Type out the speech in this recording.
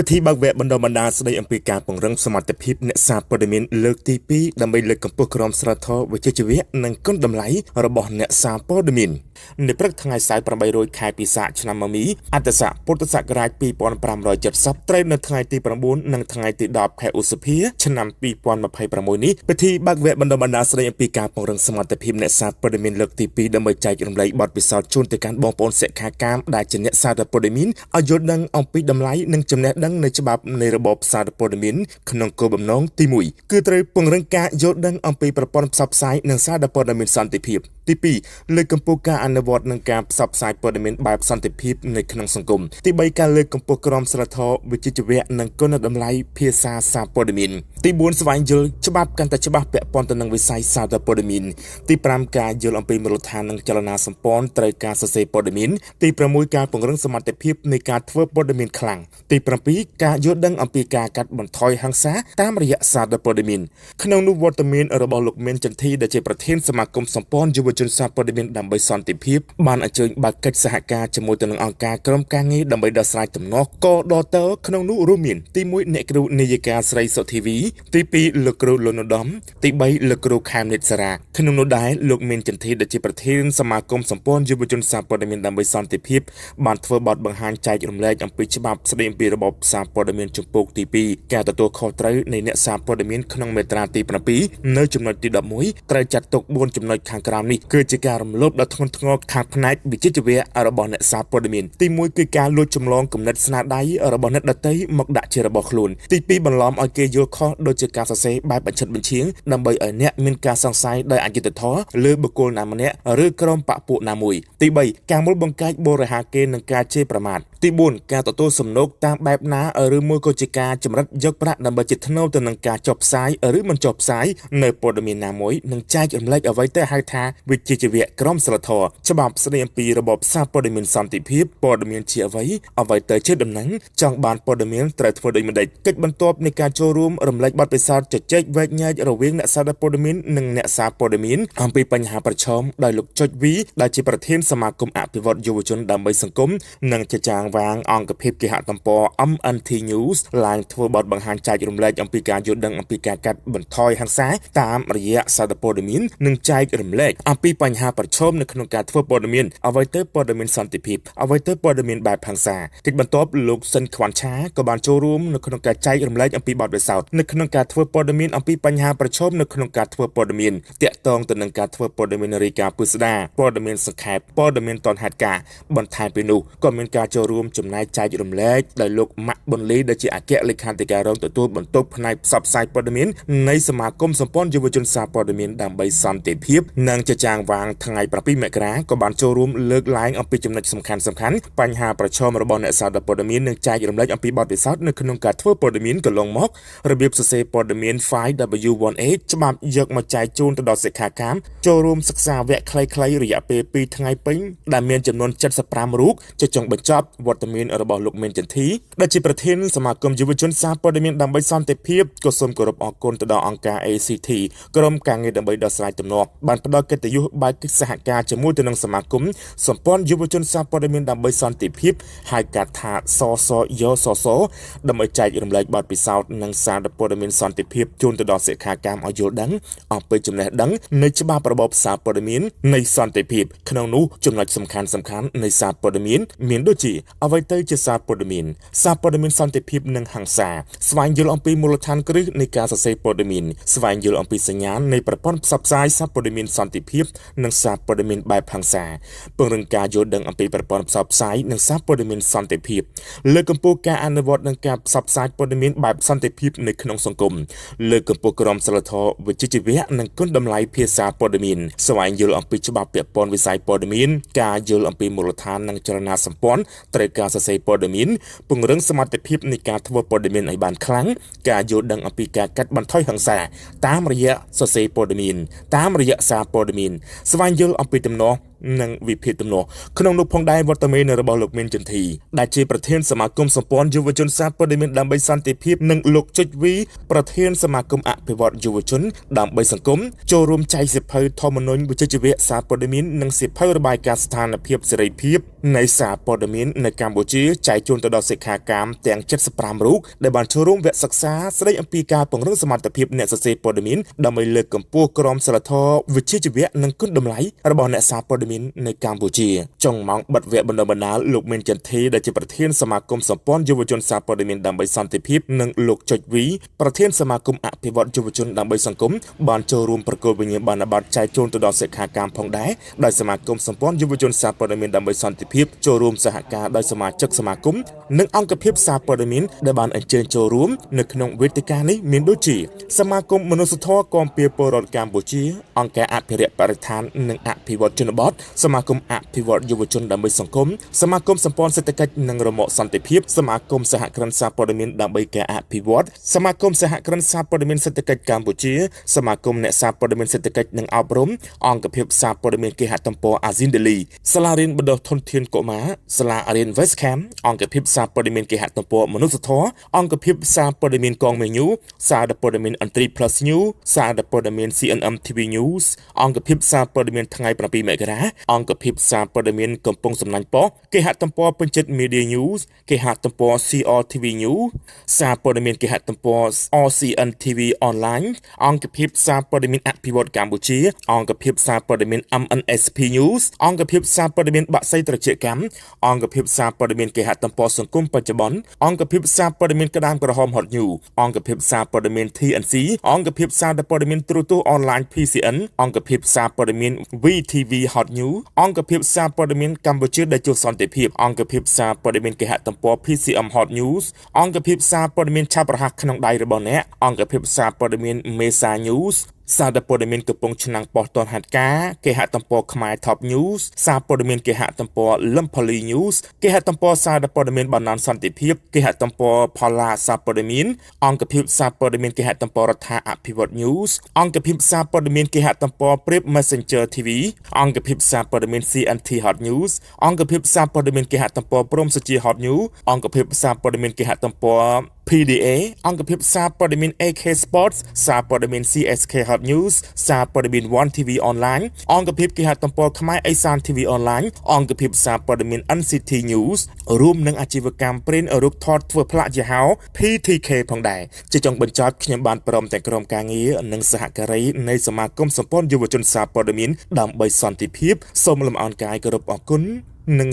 ពិធីបើកវគ្គបណ្ដុះបណ្ដាលស្ដីអំពីការពង្រឹងសមត្ថភាពអ្នកសារព័ត៌មានលើកទី2ដើម្បីលើកកម្ពស់ក្រមសីលធម៌វិជ្ជាជីវៈនិងគុណតម្លៃរបស់អ្នកសារព័ត៌មាននៅព្រឹកថ្ងៃសៅរ៍8រោចខែពិសាខឆ្នាំមមីអត្តស័កពុទ្ធសករាជ2570ត្រូវនៅថ្ងៃទី9និងថ្ងៃទី10ខែឧសភាឆ្នាំ2026នេះពិធីបើកវគ្គបណ្ដុះបណ្ដាលស្ដីអំពីការពង្រឹងសមត្ថភាពអ្នកសារព័ត៌មានលើកទី2ដើម្បីចែករំលែកបទពិសោធន៍ជូនទៅកាន់បងប្អូនសិក្ខាកាមដែលជាអ្នកសារព័ត៌មានឲ្យយល់ដឹងអំពីតម្លៃនិងចំណេះដឹងនៃច្បាប់នៃរបបសារព័ត៌មានក្នុងគោលបំណងទី1គឺត្រូវពង្រឹងការយល់ដឹងអំពីប្រព័ន្ធផ្សព្វផ្សាយនិងសារព័ត៌មានសន្តិភាពទី2លើកកម្ពស់ការអនុវត្តនិងការផ្សព្វផ្សាយព័ត៌មានបែបសន្តិភាពនៅក្នុងសង្គមទី3ការលើកកម្ពស់ក្រមសីលធម៌វិជ្ជាជីវៈនិងគុណតម្លៃភាសាសារព័ត៌មានទី4ស្វែងយល់ច្បាប់កាន់តែច្បាស់ពាក់ព័ន្ធទៅនឹងវិស័យសារព័ត៌មានទី5ការយល់អំពីមូលដ្ឋាននិងចលនាសម្ព័ន្ធត្រូវការសរសេរព័ត៌មានទី6ការពង្រឹងសមត្ថភាពនៃការធ្វើព័ត៌មានខ្លាំងទី7ការយល់ដឹងអំពីការកាត់បន្ថយហិង្សាតាមរយៈសារព័ត៌មានក្នុងនោះវត្តមានរបស់លោកមានចន្ទធីដែលជាប្រធានសមាគមសម្ព័ន្ធយុវជនសារព័ត៌មានដើម្បីសន្តិភាពបានអញ្ជើញបើកកិច្ចសហការជាមួយទៅនឹងអង្គការក្រុមការងារដើម្បីដោះស្រាយទំនាស់កដតក្នុងនោះរួមមានទី1អ្នកគ្រូនាយិកាស្រីសុធីវីទី2លោកគ្រូលុនឧត្តមទី3លោកគ្រូខែមនិតសារាក្នុងនោះដែរលោកមានចន្ទធីដែលជាប្រធានសមាគមសម្ព័ន្ធយុវជនសារព័ត៌មានដើម្បីសន្តិភាពបានធ្វើបទបង្ហាញចែករំលែកអំពីច្បាប់ស្តីអំពីរបបសារព័ត៌មានជំពូកទី2ការទទួលខុសត្រូវនៃអ្នកសារព័ត៌មានក្នុងមាត្រាទី7នៅចំណុចទី11ត្រូវចាត់ទុក4ចំណុចខាងក្រោមនេះគឺជាការរំលោភដ៏ធ្ងន់ធ្ងរខាងផ្នែកវិជ្ជាជីវៈរបស់អ្នកសារព័ត៌មានទី1គឺការលួចចម្លងគំនិតស្នាដៃរបស់អ្នកដទៃមកដាក់ជារបស់ខ្លួនទី2បន្លំឲ្យគេយល់ខុសដូចជាការសរសេរបែបបញ្ឆិតបញ្ឆៀងដើម្បីឲ្យអ្នកមានការសង្ស័យដោយអយុត្តិធម៌លើបុគ្គលណាម្នាក់ឬក្រុមបក្សពួកណាមួយទី3ការមុលបង្កាច់បរិហាគេនិងការជេរប្រមាថទី4ការទទួលសំណូកតាមបែបណាឬមួយក៏ជាការចម្រិតយកប្រាក់ដើម្បីជាថ្នូរទៅនឹងការចុះផ្សាយឬមិនចុះផ្សាយនៅព័ត៌មានណាមួយនិងចែករំលែកអ្វីទៅហៅថាវិជ្ជាជីវៈក្រមសីលធម៌ច្បាប់ស្តីអំពីរបបសារព័ត៌មានសន្តិភាពព័ត៌មានជាអ្វីអ្វីទៅជាដំណឹងចង់បានព័ត៌មានត្រូវធ្វើដូចម្តេចកិច្ចបន្ទាប់នៃការចូលរួមរំលែកបទពិសោធន៍ជជែកវែកញែករវាងអ្នកសារព័ត៌មាននិងអ្នកសារព័ត៌មានអំពីបញ្ហាប្រឈមដោយលោកចុចវីដែលជាប្រធានសមាគមអភិវឌ្ឍយុវជនដើម្បីសង្គមនិងជាចាងវាងអង្គភាពគេហទំព័រ MNT News ឡើងធ្វើបទបង្ហាញចែករំលែកអំពីការយល់ដឹងអំពីការកាត់បន្ថយហិង្សាតាមរយៈសារព័ត៌មាននិងចែករំលែកអំពីបញ្ហាប្រឈមនៅក្នុងការធ្វើព័ត៌មានអ្វីទៅព័ត៌មានសន្តិភាពអ្វីទៅព័ត៌មានបែបហិង្សាកិច្ចបន្ទាប់លោកសិនខ្វាន់ឆាក៏បានចូលរួមនៅក្នុងការចែករំលែកអំពីបទពិសោធន៍នៅក្នុងការធ្វើព័ត៌មានអំពីបញ្ហាប្រឈមនៅក្នុងការធ្វើព័ត៌មានតាក់ទងទៅនឹងការធ្វើព័ត៌មានរាយការណ៍ពិស្ដារព័ត៌មានសង្ខេបព័ត៌មានតនហេតុការណ៍បន្ថែមពីនោះក៏មានការចូលរួមចំណែកចែករំលែកដោយលោកម៉ាក់ប៊ុនលីដែលជាអគ្គលេខាធិការរងទទួលបន្ទុកផ្នែកផ្សព្វផ្សាយព័ត៌មាននៃសមាគមសម្ព័ន្ធយុវជនសារព័ត៌មានដើម្បីសន្តិភាពនិងជាចាងវាងថ្ងៃ7មករាក៏បានចូលរួមលើកឡើងអំពីចំណុចសំខាន់ៗបញ្ហាប្រឈមរបស់អ្នកសារព័ត៌មាននិងចែករំលែកអំពីបទពិសោធន៍នៅក្នុងការធ្វើព័ត៌មានកន្លងមករបៀបសរសេរព័ត៌មាន file W1A ច្បាប់យកមកចែកជូនទៅដល់សិក្ខាកាមចូលរួមសិក្សាវគ្គខ្លីៗរយៈពេល2ថ្ងៃពេញដែលមានចំនួន75រូបជាចុងបញ្ចប់វត្តមានរបស់លោកមានចន្ទធីដែលជាប្រធានសមាគមយុវជនសារព័ត៌មានដើម្បីសន្តិភាពក៏សូមគោរពអរគុណទៅដល់អង្គការ ACT ក្រុមការងារដើម្បីដោះស្រាយទំនាស់បានផ្ដល់កិត្តិយសបើកកិច្ចសហការជាមួយទៅនឹងសមាគមសម្ព័ន្ធយុវជនសារព័ត៌មានដើម្បីសន្តិភាពហៅកាត់ថាសសយសសដើម្បីចែករំលែកបទពិសោធន៍និងសារព័ត៌មានសន្តិភាពជូនទៅដល់សិក្ខាកាមឲ្យយល់ដឹងអំពីចំណេះដឹងនៃច្បាប់របបសារព័ត៌មាននៃសន្តិភាពក្នុងនោះចំណុចសំខាន់ៗនៃសារព័ត៌មានមានដូចជាអ្វីទៅជាសារព័ត៌មានសារព័ត៌មានសន្តិភាពនិងហិង្សាស្វែងយល់អំពីមូលដ្ឋានគ្រឹះនៃការសរសេរព័ត៌មានស្វែងយល់អំពីសញ្ញាណនៃប្រព័ន្ធផ្សព្វផ្សាយសារព័ត៌មានសន្តិភាពនិងសារព័ត៌មានបែបហិង្សាពង្រឹងការយល់ដឹងអំពីប្រព័ន្ធផ្សព្វផ្សាយនិងសារព័ត៌មានសន្តិភាពលើកកម្ពស់ការអនុវត្តនិងការផ្សព្វផ្សាយព័ត៌មានបែបសន្តិភាពនៅក្នុងសង្គមលើកកម្ពស់ក្រមសីលធម៌វិជ្ជាជីវៈនិងគុណតម្លៃភាសាព័ត៌មានស្វែងយល់អំពីច្បាប់ពាក់ព័ន្ធវិស័យព័ត៌មានការយល់អំពីមូលដ្ឋាននិងចលនាសម្ព័ន្ធត្រូវការសរសេរព័ត៌មានពង្រឹងសមត្ថភាពនៃការធ្វើព័ត៌មានឲ្យបានខ្លាំងការយល់ដឹងអំពីការកាត់បន្ថយហិង្សាតាមរយៈសរសេរព័ត៌មានតាមរយៈសារព័ត៌មានស្វែងយល់អំពីទំនាស់ និងវិភាគទំនាស់ក្នុងនោះផងដែរវត្តមានរបស់លោកមានចន្ទធីដែលជាប្រធានសមាគមសម្ព័ន្ធយុវជនសារព័ត៌មានដើម្បីសន្តិភាពនិងលោកចុចវីប្រធានសមាគមអភិវឌ្ឍយុវជនដើម្បីសង្គមចូលរួមចែកសៀវភៅធម្មនុញ្ញវិជ្ជាជីវៈសារព័ត៌មាននិងសៀវភៅរបាយការណ៍ស្ថានភាពសេរីភាពនៃសារព័ត៌មាននៅកម្ពុជាចែកជូនទៅដល់សិក្ខាកាមទាំង75រូបដែលបានចូលរួមវគ្គសិក្សាស្ដីអំពីការពង្រឹងសមត្ថភាពអ្នកសរសេរព័ត៌មានដើម្បីលើកកម្ពស់ក្រមសីលធម៌វិជ្ជាជីវៈនិងគុណតម្លៃរបស់អ្នកសារព័ត៌មាននៅកម្ពុជាចុងម៉ោងបិទវគ្គបណ្ដុះបណ្ដាលលោកមានចន្ទធីដែលជាប្រធានសមាគមសម្ព័ន្ធយុវជនសារព័ត៌មានដើម្បីសន្តិភាពនិងលោកចុចវីប្រធានសមាគមអភិវឌ្ឍយុវជនដើម្បីសង្គមបានចូលរួមប្រគល់វិញ្ញាបនបត្រចែកជូនទៅដល់សិក្ខាកាមផងដែរដោយសមាគមសម្ព័ន្ធយុវជនសារព័ត៌មានដើម្បីសន្តិភាពចូលរួមសហការដោយសមាជិកសមាគមនិងអង្គភាពសារព័ត៌មានដែលបានអញ្ជើញចូលរួមនៅក្នុងវេទិកានេះមានដូចជាសមាគមមនុស្សធម៌គាំពារពលរដ្ឋកម្ពុជាអង្គការអភិរក្សបរិស្ថាននិងអភិវឌ្ឍជនបទសមាគមអភិវឌ្ឍយុវជនដើម្បីសង្គមសមាគមសម្ព័ន្ធសេដ្ឋកិច្ចនិងរមាក់សន្តិភាពសមាគមសហគ្រិនសារព័ត៌មានដើម្បីការអភិវឌ្ឍសមាគមសហគ្រិនសារព័ត៌មានសេដ្ឋកិច្ចកម្ពុជាសមាគមអ្នកសារព័ត៌មានសេដ្ឋកិច្ចនិងអប់រំអង្គភាពសារព័ត៌មានគេហទំព័រអាស៊ីនដេលីសាលារៀនបណ្ដុះធនធានកុមារសាលារៀន Westcam អង្គភាពសារព័ត៌មានគេហទំព័រមនុស្សធម៌អង្គភាពសារព័ត៌មានកងមេញូសារព័ត៌មានអន្ត្រី Plus News សារព័ត៌មាន CNM TV News អង្គភាពសារព័ត៌មានថ្ងៃ7មករាអង្គភាពសារព័ត៌មានកំពង់សំណាញ់ប៉ុស្តិ៍គេហទំព័រពេញចិត្ត Media News គេហទំព័រ CRTV News សារព័ត៌មានគេហទំព័រ RCN TV Online អង្គភាពសារព័ត៌មានអភិវឌ្ឍកម្ពុជាអង្គភាពសារព័ត៌មាន MNSP News អង្គភាពសារព័ត៌មានបក្សីត្រជាកម្មអង្គភាពសារព័ត៌មានគេហទំព័រសង្គមបច្ចុប្បន្នអង្គភាពសារព័ត៌មានក្តាមក្រហម Hot News អង្គភាពសារព័ត៌មាន TNC អង្គភាពសារព័ត៌មានទូរទស្សន៍អនឡាញ PCN អង្គភាពសារព័ត៌មាន VTV Hot News អង្គភាពសារព័ត៌មានកម្ពុជាដែលជួសន្តិភាពអង្គភាពសារព័ត៌មានគេហទំព័រ PCM Hot News អង្គភាពសារព័ត៌មានឆាប់រហ័សក្នុងដៃរបស់អ្នកអង្គភាពសារព័ត៌មាន Mesa News សារព័ត៌មានកំពង់ឆ្នាំងប៉ុស្តិ៍តនហេតុការគេហទំព័រខ្មែរ Top News សារព័ត៌មានគេហទំព័រលឹមផលី News គេហទំព័រសារព័ត៌មានបណ្ដាញសន្តិភាពគេហទំព័រផល្លាសារព័ត៌មានអង្គភាពសារព័ត៌មានគេហទំព័ររដ្ឋាអភិវឌ្ឍ News អង្គភាពសារព័ត៌មានគេហទំព័រព្រាប Messenger TV អង្គភាពសារព័ត៌មាន CNT Hot News អង្គភាពសារព័ត៌មានគេហទំព័រព្រំសុជា Hot News អង្គភាពសារព័ត៌មានគេហទំព័រ PDA អង្គភាពសារព័ត៌មាន AK Sports សារព័ត៌មាន CSK Hot News សារព័ត៌មាន One TV Online អង្គភាពគេហទំព័រខ្មែរអេសាន TV Online អង្គភាពសារព័ត៌មាន NCT News រួមនឹងអាជីវកម្មព្រិនរូបថតធ្វើផ្លាកយីហោ PTK ផងដែរជាចុងបញ្ចប់ខ្ញុំបានព្រមទាំងក្រុមការងារនិងសហការីនៃសមាគមសម្ព័ន្ធយុវជនសារព័ត៌មានដើម្បីសន្តិភាពសូមលំអរកាយគោរពអរគុណនិង